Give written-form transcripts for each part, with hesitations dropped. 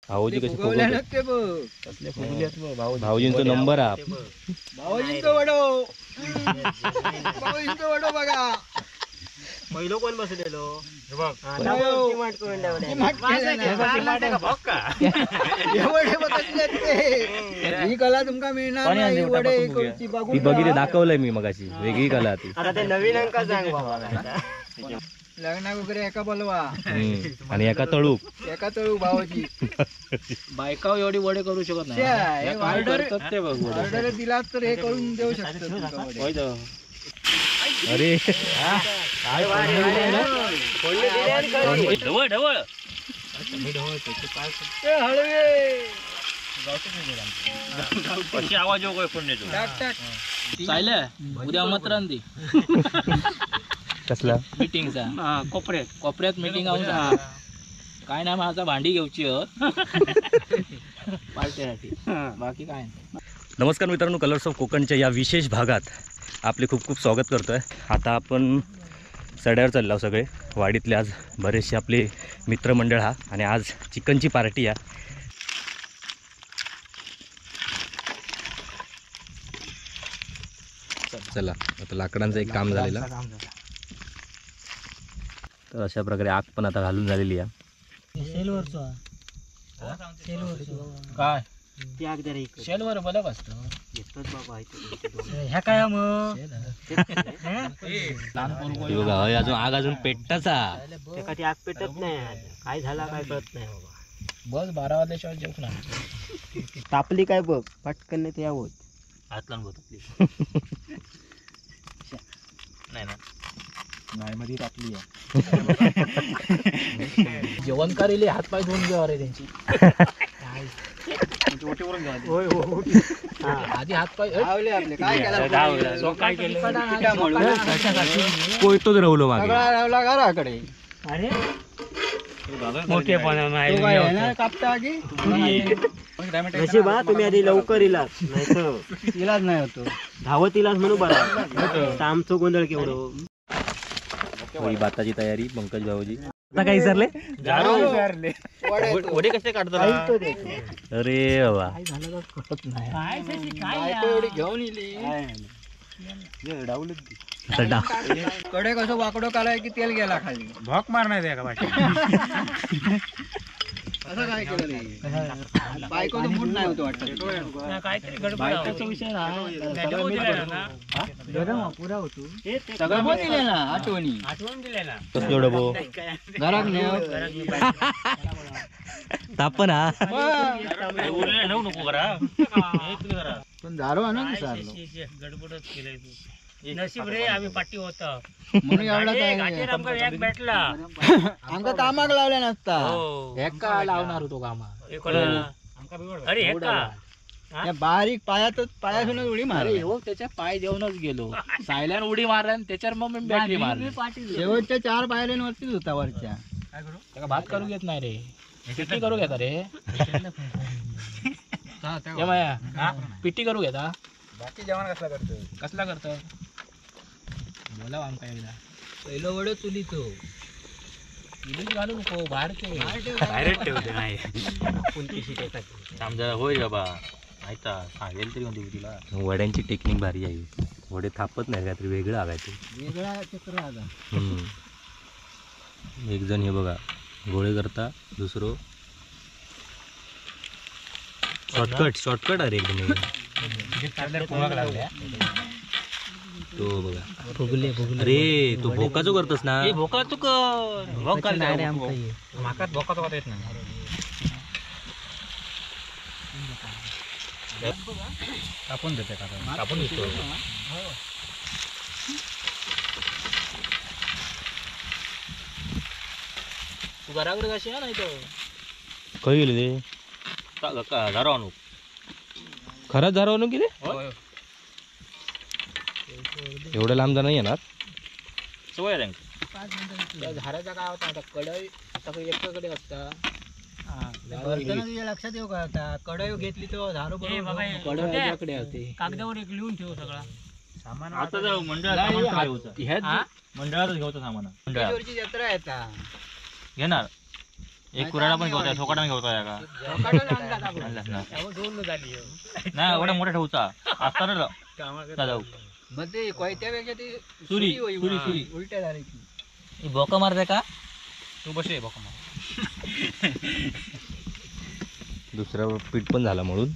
भाऊजी कसे फुगवले बघ. भाऊजींचा नंबर हा. भाऊजींचं वडो, भाऊजींचं वडो बघा. पहिलो कोण बसलेलो ही कला तुमका मिळणार नाही. वडे ती बघितली, दाखवलंय मी मगाशी, वेगळी कला ती. आता ते नवीन अंक सांग बाबा. लग्नाक वगैरे एका बोलवा आणि एका तळूक, एका तळूक भावाची. बायका एवढी वडे करू शकत नाही. ऑर्डर दिला तर हे करून देऊ शकतो. अरे ढवळ ढवळ आवाज उद्या आमंत्रण दे. कसला मिटिंगचा? कोपऱ्यात, कोपऱ्यात मिटिंग आहो. काय नाही, माझा भांडी घेऊची पार्टीसाठी, बाकी काय. नमस्कार मित्रांनो, कलर्स ऑफ कोकणच्या या विशेष भागात आपले खूप खूप स्वागत करतो आहे. आता आपण सड्यावर चाललो आहोत सगळे वाडीतले. आज बरेचसे आपले मित्रमंडळ हा, आणि आज चिकनची पार्टी आहे. चला आता लाकडांचं एक काम झालेलं. तर अशा प्रकारे आग पण आता घालून झालेली आहे. काय शेलवर बलक असतं. बघा अजून आग अजून पेटताचा. आग पेटत नाही, काय झाला काय कळत नाही बाबा. बस 12 वाजल्याशिवाय जेवू ना. तापली काय बघ पटकन, नाही ते यावं हात लावून तापली नाही ना. नाही मध्ये तापली आहे. जेवण करेल हात पाय धुवून घ्या रे त्यांची. आधी हात पाय कोयतोच रवलो मागे रावला घराकडे. अरे नशीब हा तुम्ही आधी लवकर इलाज, नाही तर इलाज नाही होतो. धावत इलाज म्हणून बरा आमचं गोंधळ केवढं. भाताची तयारी पंकज भाऊजी. आता काय विसरले? वडे कसे काढतात? अरे बाबा एवढी घेऊन इली. कडे कसं वाकडो काढाय की तेल गेला खाली. भोक मारणार का बाकी? असं काय केलं रे? बायको तर मूड नाही होतं वाटतं. बायकोचा विषय ना सगळं दिले ना आठवणी. कसलो डबो घरात तापन हा नको करा. पण झालो ना विसरलो. गडबडच केलंय तू. नशीब रे आम्ही पाठी होता म्हणून एवढा भेटला. आमका कामाक लावल्या नसता. एका लावणार होतो कामा. अरे एका बारीक पायातच पायातूनच उडी मारली. हो त्याच्या पाय देऊनच गेलो. सायल्यान उडी मारल्या आणि त्याच्यावर मग मी बॅटरी मारली. शेवटच्या 4 पायऱ्यांवरतीच होता वरच्या. त्याला भात करू घेत नाही रे, पिटी करू घेता रे. माया पिटी करू घेता. बाकी जेवण कसला करतो? कसला करतो बोला आमका एकदा. पहिलं वडो चुलीचो, चुलीत घालू नको, बाहेर ठेव. बाहेरच ठेवते नाही होय बाबा. सांगेल तरी म्हणते तुला. वड्यांची टेक्निक भारी आहे. वडे थापत नाही, काहीतरी वेगळं आगायचं. वेगळा चक्र आता. एक जण हे बघा गोळे करता, दुसरं शॉर्टकट शॉर्टकट. अरे एकदम तो बघा फुगले फुगले. अरे तू भोकाचो करतोस ना? भोकाचो कर. माका भोकाचो करता येत नाही. कापून देते, कापून देतो. तू घराकडे कशी आहे नाही तो? खंय गेली ते? झारो आणू. खरंच झारो आणू किती? एवढं लांब जाणं येणार सवय आहे त्यांची. झाडाचा काय होता आता कढई आता एकाकडे असता. तुझ्या लक्षात येऊ का आता कढई घेतली तो झारो कढई होती. कागदावर एक लिहून ठेव सगळा सामान. आता मंडळात मंडळातच घेऊचं सामान. मंडळाची जत्रा आहे आता घेणार एक कुराडा पण घेवता, सोकाटा घेवता का नाही एवढा मोठा ठेवचा असताना जाऊ. मग ते कोयत्यापेक्षा ती सुरी सुरी सुरी उलट्या झाली. बोका मारते का तू बसे बोका मार. दुसरा पीठ पण झाला म्हणून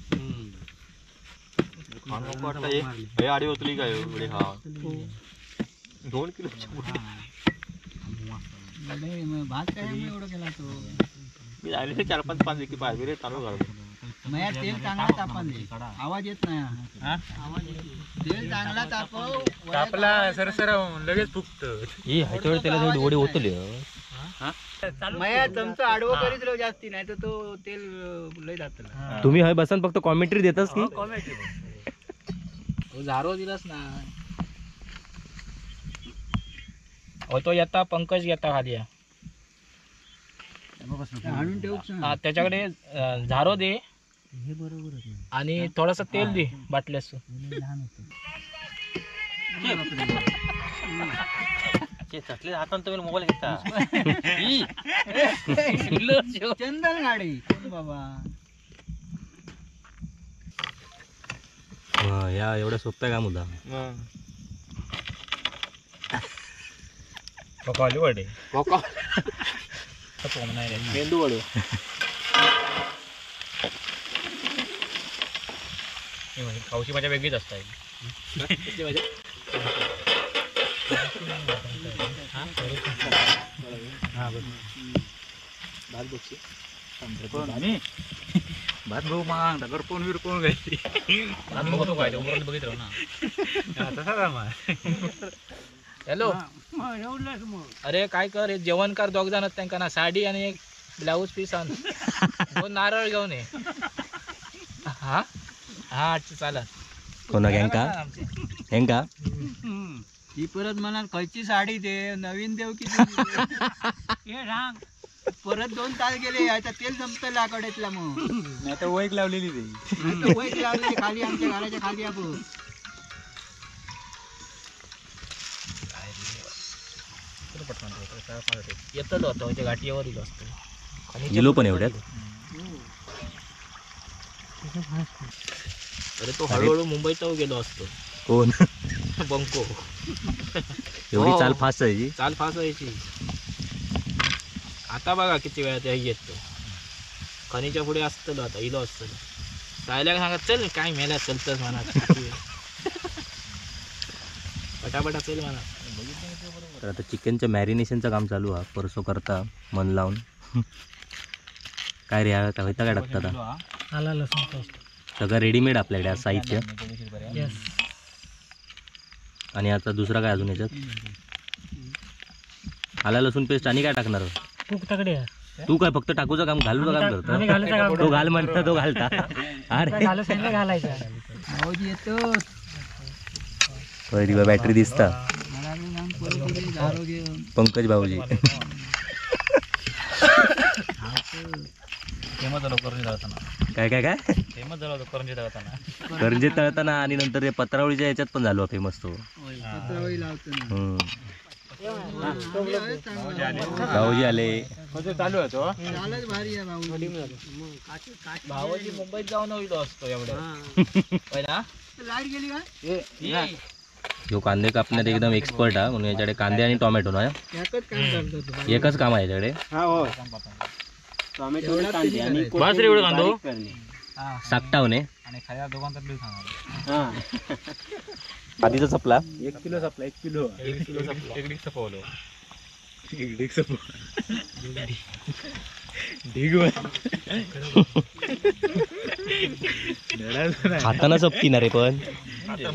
आडी होतली काय एवढे. हा 2 किलो भात काय एवढं केला तो मी आले 4-5 5 की पाय रे तांदूळ घालतो. मया तेल चांगला तापले, आवाज येत नाही. तेल चांगला तापव, तापला सरसर लगेच फुगत. ही ह्याच्यावर तेलासाठी वडे ओतले. मया चमचा आडवं करीत राहू जास्ती, नाही तर तो तेल लय जात. तुम्ही हय बसन फक्त कॉमेंट्री देतास की झारो दिलास ना. तो येता पंकज येता खाली आणून ठेवू. त्याच्याकडे झारो दे आणि थोडस तेल दे बाटल्यास. हातात तुम्ही मोबाईल घेता. चंदन गाडी कोण बाबा. या एवढ्या सोप्या काम होता. वडे मेंदू वडे खाऊची मजा वेगळीच असते. भात भाऊ माग दगड कोण वीर कोण घ्यायची बघतो काय बघितलं ना तसा. हॅलो अरे काय कर, जेवण कर दोघ जण त्यांना ना साडी आणि एक ब्लाऊज पीस आण, दोन नारळ घेऊन ये. हा हा चालत कोणा हेंका हेंका ही परत मला खयची साडी दे नवीन देव की परत 2 तास गेले आता तेल संपतं लाकडेतला. मग नाही तर वैक लावलेली ते वैक लावलेली खाली आमच्या घराच्या खाली. आपण येतलो होतो ते गाठीवर इलो असतो इलो पण एवढ्यात. अरे तो हळूहळू मुंबईत गेलो असतो. कोण बंको. एवढी चाल फास्ट व्हायची, चाल फास्ट व्हायची. आता बघा किती वेळा ते येतो खणीच्या पुढे असतलो आता इलो असतो. सायला सांगा चल काय मेला चलतच म्हणा पटापटा चल म्हणा. तर आता चिकनच्या मॅरिनेशनचं काम चालू आहे. परसो करता मन लावून. काय रे काय काय टाकतात आला लसूण पेस्ट सगळं रेडीमेड आपल्याकडे साहित्य. आणि आता दुसरा काय अजून याच्यात आला लसूण पेस्ट आणि काय टाकणार तू? काय फक्त टाकूचं काम घालूचं काम करतो. तो घाल म्हणता तो घालता. अरे बॅटरी दिसता पंकज भाऊजी. फेमस झालो करंजी तळताना. काय काय काय फेमस झालो होतो करंजी तळताना. करंजी तळताना आणि नंतर पत्रावळीच्या याच्यात पण झालो फेमस तो. भाऊजी आले. चालू होतो भाऊजी मुंबईत जाऊन होईल असतो एवढ्या. लाईट गेली का? ह्यो कांदे कापण्यात एकदम एक्सपर्ट आहे म्हणून याच्याकडे कांदे आणि टोमॅटो ना एकच काम आहे याच्याकडे. साकटावणे आधीचा सपला 1 किलो सपला. 1 किलो 1 किलो सपला. एक सपवलो एक सपवलो ढीग खाताना सपती ना रे पण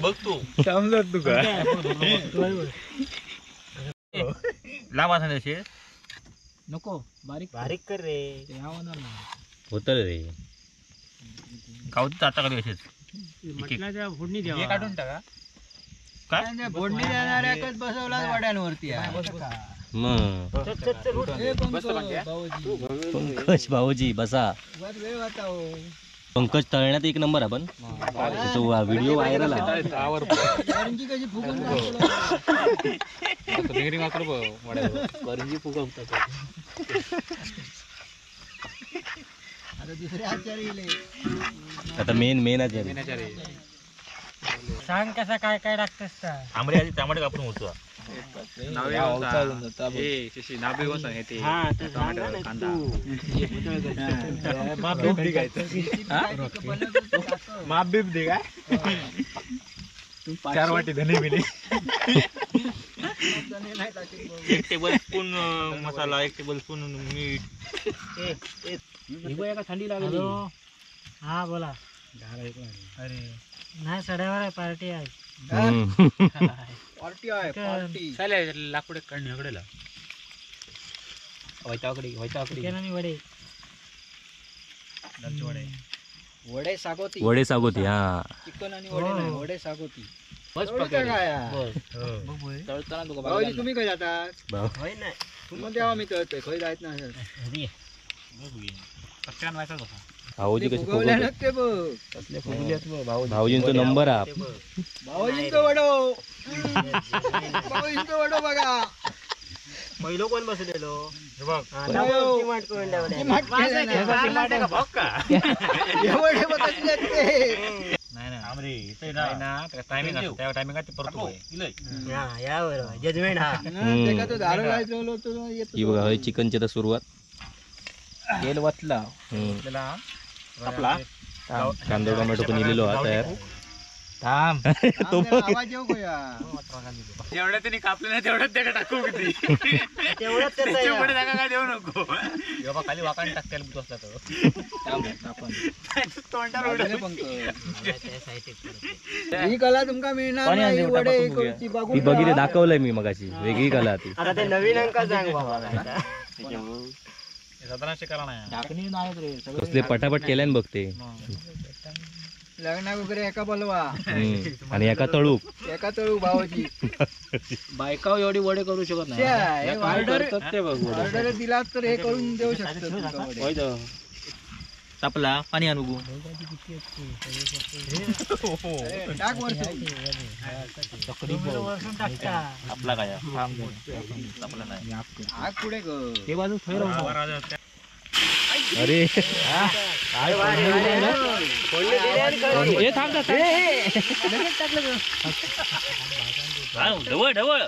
बघ तू समजत तू का लांब असे नको बारीक बारीक कर रे होत रे गावची आता कधी असेच फोडणी द्या काढून टाका काय फोडणी देणाऱ्याकच बसवला वड्यांवरती. मग पंकज भाऊजी बसा. पंकज तळण्यात एक नंबर आपण व्हिडिओ व्हायरल आहे. आता दुसरे आचार्य इले. आता मेन मेन आचार्य. सांग कसा काय काय लागतस. आंबडे आधी टमाटे कापून होतो. माप बीप दे काय 4 वाटी धने मिली. 1 टेबलस्पून मसाला, 1 टेबलस्पून मीठ. थंडी लागली. हा बोला. अरे नाही सड्यावर आहे पार्टी आहे. पार्टी आहे पार्टी. चालेल लाकूड काढणे वैताकडे वैताकडे आणि वडे वडे वडे सागोती. वडे सागोती. हा चिकन आणि वडे नाही, वडे सागोती. बस काय तळताना तुका भाऊजी तुम्ही खंय जातात? होय नाही तुम्ही देवा मी तळतोय खंय जायत नाही. भाऊजी कसे फुगवल्यानं ते बघ कसले फुगलेत बघ भाऊ. भाऊजींचा नंबर हा. भाऊजींचं वडो. भाऊजींचं वडो बघा. पहिलो कोण बसलेलो जजमेंट. ही बघा चिकनची तर सुरुवात. तेल वतला आपला कांदा टोमॅटो पण इलेलो हा तयार. थांब तो जेवढ्या त्यांनी कापले नाही तेवढ्याच त्याला टाकू किती तेवढ्याच त्याला काय देऊ नको. बाबा खाली वाकाण टाकता बसला तो तोंडावर ही कला तुमका मिळणार नाही. वडे करूची ती बघितली दाखवलंय मी मगाशी. वेगळी कला ती. आता ते नवीन अंक सांग बाबा. ढाकणी नाही रे कसले पटापट केल्यान बघते. लग्नाक वगैरे एका बोलवा आणि एका तळूक. एका तळूक भावाची बायका एवढी वडे करू शकत नाही. ऑर्डर ऑर्डर दिला तर हे करून देऊ शकतो. तापला पाणी आणू आपला काय तापला नाही. आग पुढे ते बाजू थंय राहू. अरे हे थांब ढवळ ढवळ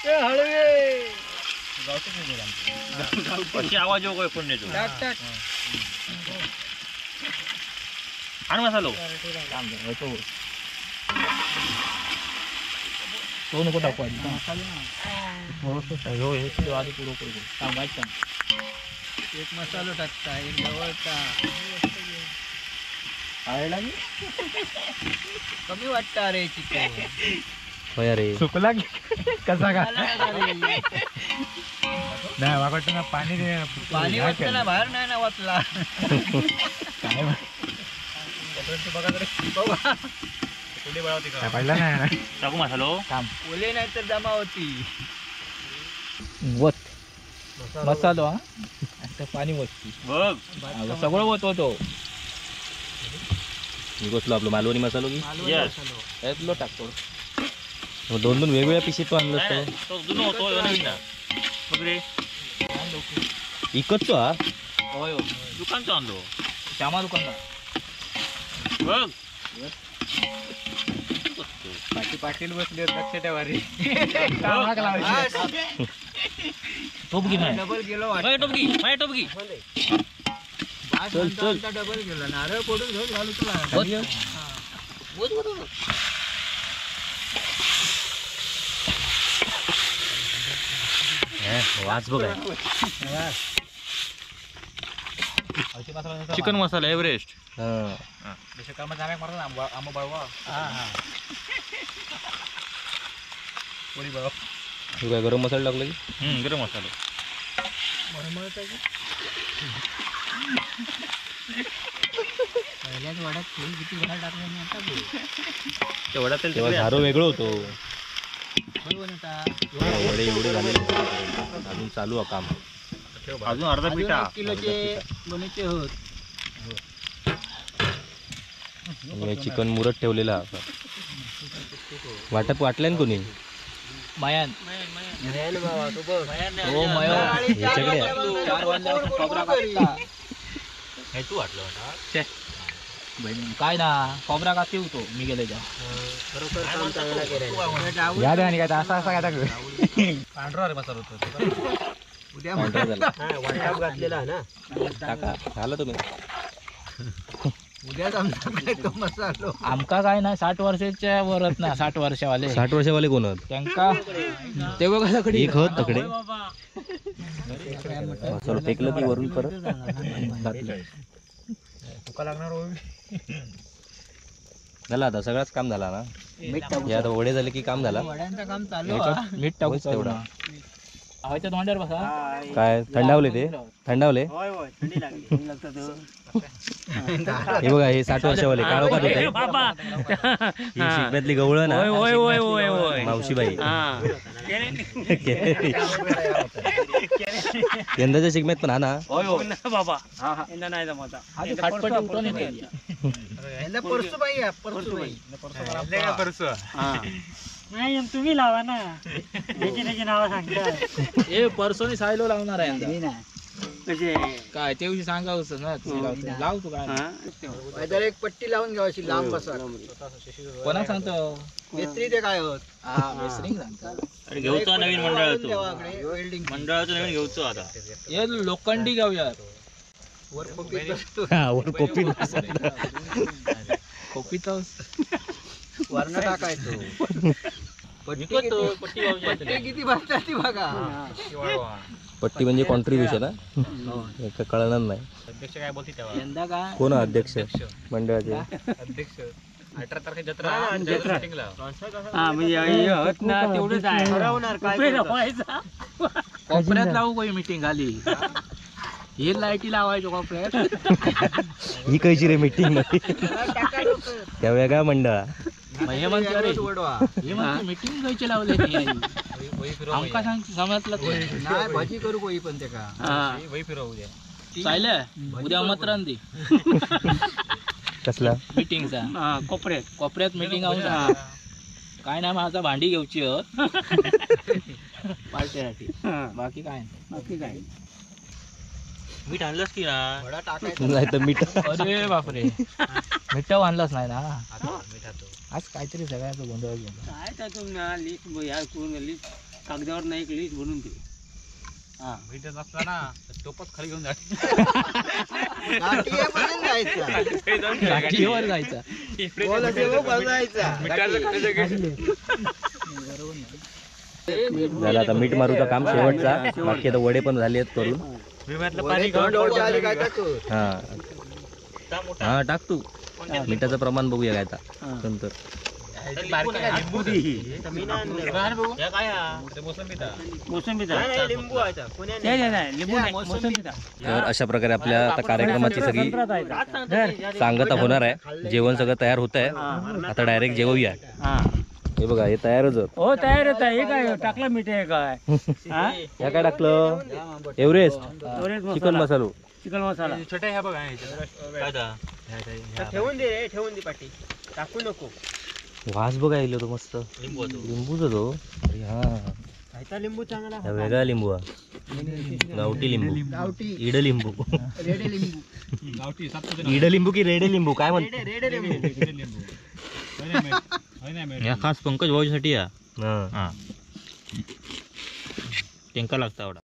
हळवे कशी आवाज येऊ फोडण्याचो. आण मसालो तो नको टाकू आधी. थोडंसं आधी पुरं करू. थांबायचं एक मसालो टाकता एक ढवळता कमी वाटतं रे चिकन. अरे सुकला कसा का नाही वाटतं ना पाणी पाणी वाटतं ना बाहेर नाही ना वाचला. काय पडला नाही टाकू मसालो. ओले नाही तर जमा होती. वत मसालो हा आता पाणी वतती बघ सगळं वत होतो. मी कसलो आपलं मालवणी मसालो की यातलो टाकतो. दोन दोन वेगवेगळ्या पिशीत तो आणलं असतं. तो जुनो होतो नवीन ना बघ रे. इकतचो हा होय दुकानचो आणलो श्यामा दुकानदार बघ. बाकी पाटील बसले लक्ष ठेवा रे. टोपगी डबल गेलो टोपगी माझ्या टोपगी. चल चल डबल गेलो नारळ फोडून घेऊन घालू तुला. वास बघ. Chicken masala Everest. काय गरम मसाला टाकला की गरम मसाला पहिल्याच वड्यात तेल किती भर टाकलं मी आता तेवढा तेल तेव्हा झारो वेगळं होतो. बरोबर. वडे एवढे झाले अजून चालू आहे काम. अजून अर्धा पिठा किलोचे बनवचे होत. चिकन मुरत ठेवलेला वाटप वाटलं ना कोणी मायान हो मयो तू वाटलं काय ना कोबरा काती होतो मी गेले याद आहे काय असा असा काय पांढरा रे मसाला होतो उद्या घातलेला ना टाका झालं तुम्ही उद्याच आमचा काय तो मसालो आमका काय ना 60 वर्षाच्या वरच ना 60 वर्षावाले 60 वर्षावाले कोण होत त्यांका ते बघा तकडे एक होत तकडे मसालो फेकलं की वरून परत घातलं. तुका लागणार झाला आता सगळाच काम झाला ना. हे आता वडे झाले की काम झाला. वड्यांचं काम चालू आहे. मीठ टाकू तेवढा हवाच्या तोंडावर बसा. काय थंडावले ते थंडावले. हे बघा हे 60 वर्षावाले काळोखात होते. ही शिकम्यातली गवळ ना मावशीबाई. यंदाच्या शिकम्यात पण हा ना बाबा नाही तुम्ही लावा ना त्याची नाव सांगता. ए परसोनी सायलो लावणार आहे यंदा. काय ते दिवशी सांगा ना लाव तू काय एक पट्टी लावून घ्यावी लांब बसा. कोणा सांगतो मेस्त्री ते काय होत मेस्त्री सांगतो घेऊचो नवीन मंडळाचं मंडळाचं नवीन घेऊचो आता. हे लोखंडी घेऊया वर कोपीत वर कोपीत कोपीत वरण टाकायचो. पट्टी किती बसतात ती बघा. पट्टी म्हणजे कॉन्ट्रीब्युशन आहे कळणार नाही. अध्यक्ष काय बोलते तेव्हा यंदा काय कोण अध्यक्ष मंडळाचे अध्यक्ष 18 तारखे जत्रा तेवढंच आहे. कोपऱ्यात लावू कोई मीटिंग आली हे लाईटी लावायचो कोपऱ्यात. ही कैची रे मीटिंग त्या वेगळ्या मंडळा हे म्हणते अरे हे म्हणते मीटिंग कैची लावले आमका सांग समजलं नाही भाजी करू कोई पण ते का चालेल उद्या आमंत्रण दे कसला मीटिंगचा कोपऱ्यात कोपऱ्यात मीटिंग आहो काय नाही माझा भांडी घेऊची पार्टीसाठी बाकी काय बाकी काय मीठ आणलंस की ना नाही तर मीठ. अरे बापरे मीठ आणलंच नाही ना आज काहीतरी सगळ्याचा गोंधळ गेला. काय त्यातून ना लिस्ट ह्या करून लिस्ट कागदावर नाही एक लिस्ट बनवून दे. मीठ नसला ना टोपच खाली घेऊन जायचं गाठीवर जायचा झालं आता मीठ मारूचा काम शेवटचा. बाकी आता वडे पण झाले आहेत करून. हा हा टाक तू मिठाचं प्रमाण बघूया काय आता नंतर. तर अशा प्रकारे आपल्या आता कार्यक्रमाची सगळी सांगता होणार आहे. जेवण सगळं तयार होत आहे आता डायरेक्ट जेवूया. हे बघा हे तयारच होत. हो तयार होत आहे. हे काय टाकलं मीठ आहे काय ह्या काय टाकलं एव्हरेस्ट चिकन मसालो चिकन मसाला छोटे ह्या बघा ठेवून दे ठेवून दे पाटी टाकू नको. वास बघा येईल तो मस्त लिंबूचा तो. अरे हा लिंबू चांगला वेगळा लिंबू हा गावठी लिंबू इड लिंबू इड लिंबू की रेडे लिंबू काय म्हणतो या खास पंकज भाऊसाठी या. हा त्यांका लागता एवढा.